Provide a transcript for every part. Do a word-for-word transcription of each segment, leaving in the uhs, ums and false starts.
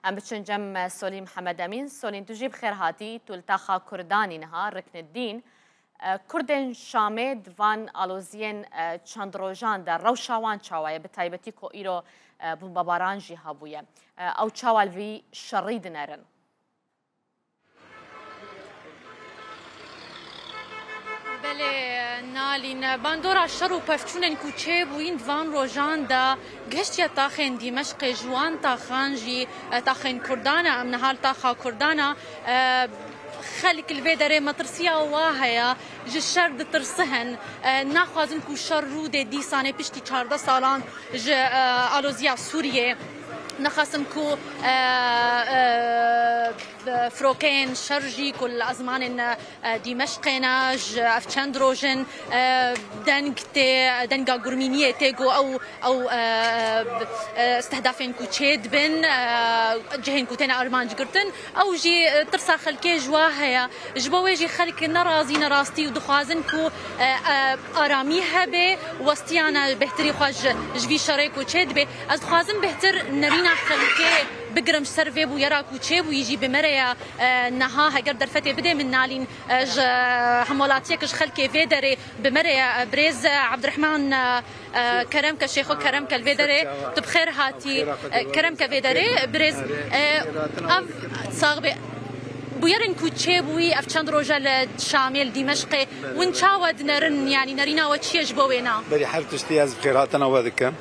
Em biçin cem, e, Solîn Mihemed Emîn. Solîn, tu jî bi xêr hatî. Tu li taxa Kurdanî niha, Riknedîn. E, Kurdên Şamê di van aloziyên, e, çend rojan de rewşa wan çawa ye? Bi taybetî ku îro, e, bombebaran jî hebûye. E, ew çawa li vî şerî dinerin? Belê, Nalîn, bandora şer û pevçûnên ku çêbûyîn di van rojan de gihiştiye taxên Dîmeşqê, ji wan taxan jî, e, taxên Kurdan e, em niha li taxa Kurdan e. E, xelk li vê derê metirsiya wa heye, ji şer ditirsihin, e, naxwazin ku şer rû dê dîsanê piştî çardeh salan ji, e, aloziya Sûriyê. Naxwazin ku, e, e, Firokeyên şer jî ku li ezmanên, e, Dîmeşqê ne, ji ev çend roj in, e, deng tê, denga gurmîniyê tê ku ew, ew, e, e, stehdafên ku çê dibin, e, cihên ku têne armanc girtin, ew jî, e, tirsa xelkê ji wa heye. Ji bo wê jî xelk nerazî ne rastî û dixwazin ku, e, e, aramî hebe, westiyana bêhtirî xwe ji, ji vî şerê ku çê dibe. Ez dixwazim bêhtir nerîna xelkê bigirim ji ser vê bûyera ku çêbûyî jî bi me re ye. E, niha heger derfetê bidê min Nalîn, e, ji hemwelatiyek ji xelkê vê derê bi me re ye. E, birêz, e, Ebdirehman, e, e, Keremke, Şêxo Keremke li vê derê. Tu bi xêr hatî, e, Keremke vê derê. Birêz, e, ev sax be. Bûyerên ku çêbûyî ev çend roje li Şamê, li Dîmeşqê, win çawa dinerin, yanî nerîna we çi ye ji bo wêna? Berî her tiştî ez bi xêrhatina we dikim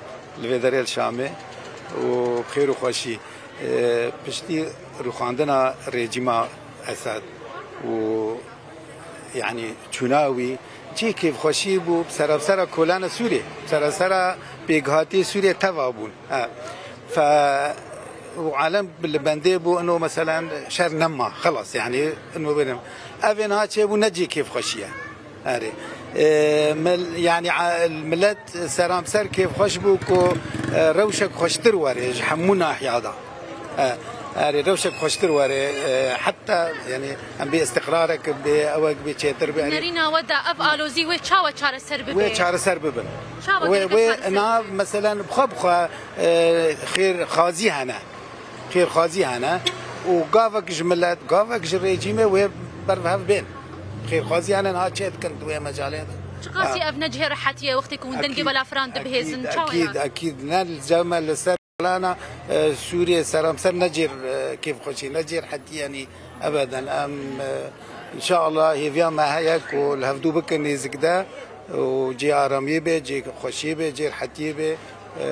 li vê derê li Şamê û bi xêr û xweşî. E, piştî rûxandina rejîma Esad û, yanî, çûna wî cihê kêfxweşî bû, bi serabsera kolana Sûrê, bi serabsera pêkhatê Sûrê teva bûn. E, fe, û alem li bendê bû, ino meselen şer nema, xelas, yanî, ino benim. Ev ê niha çêbû ne cihê kêfxweşî ye. Erê. E, mil-, yanî, a-, millet seramser kêfxweş bû ku, e, rewşek xweştir were ji hemû nahiya de. E, erê, rewşek xweştir were, e, heta, yanî, em bê îstiqrarek bê, ewek bê çêtir bê, erê. Nerîna we de ev alozî wê çawa çareser bibe? Wê çareser bibin. Çawa Wê, gerek wê, çareser na, bibe? Meselen, bi xwe bi xwe, e, xêrxwazî hene. Xêrxwazî hene û gavek ji milet, gavek ji rejîmê wê ber bi hev bên. Xêrxwazî hene niha çê dikin di wê mecalê de. Çiqasî Ha. ev ne cihê rehetî ye wextê ku hûn dengê Ekîd, belafiran dibihêzin? ekîd, Çawa ekîd, ye? Ekîd. Ne li cem me li ser plana, e, Sûriyê seramser ne cêr, e, kêfxweşî, ne cêr hetî, yanî ebeden. Em, e, înşallah hêviya me heye ku li hevdû bikin nêzik de û cê aramiyê be, cê xweşiyê be, cê rehetiyê be. E,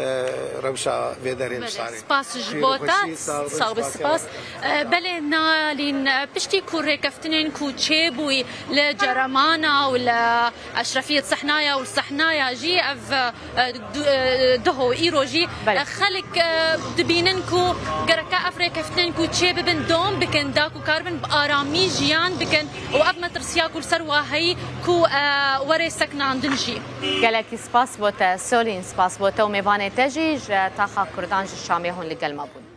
rewşa vê derê Belê, sarê. Spas ji Xêr û bo te. Xweşî, sağ olun, Sağ ol, spas spas. Yalan. E, belê Nalîn, e, piştî ku rêkeftinên ku çêbûyî li Ceremana û li Eşrefiyê Sehnaya û li Sehnaya jî ev, e, du-, e, duho îro jî, Belê. e, xelk, e, dibînin ku gereke ev rêkeftinên ku çê bibin dom bikin, da ku karibin bi aramî jiyan bikin û ev metirsiya ku li ser wa heyî ku, e, were seknandin jî. Gelekî spas bo te Solîn, spas bo te û mêvanê te jî ji taxa Kurdan ji Şamê hûn li gel me bûn.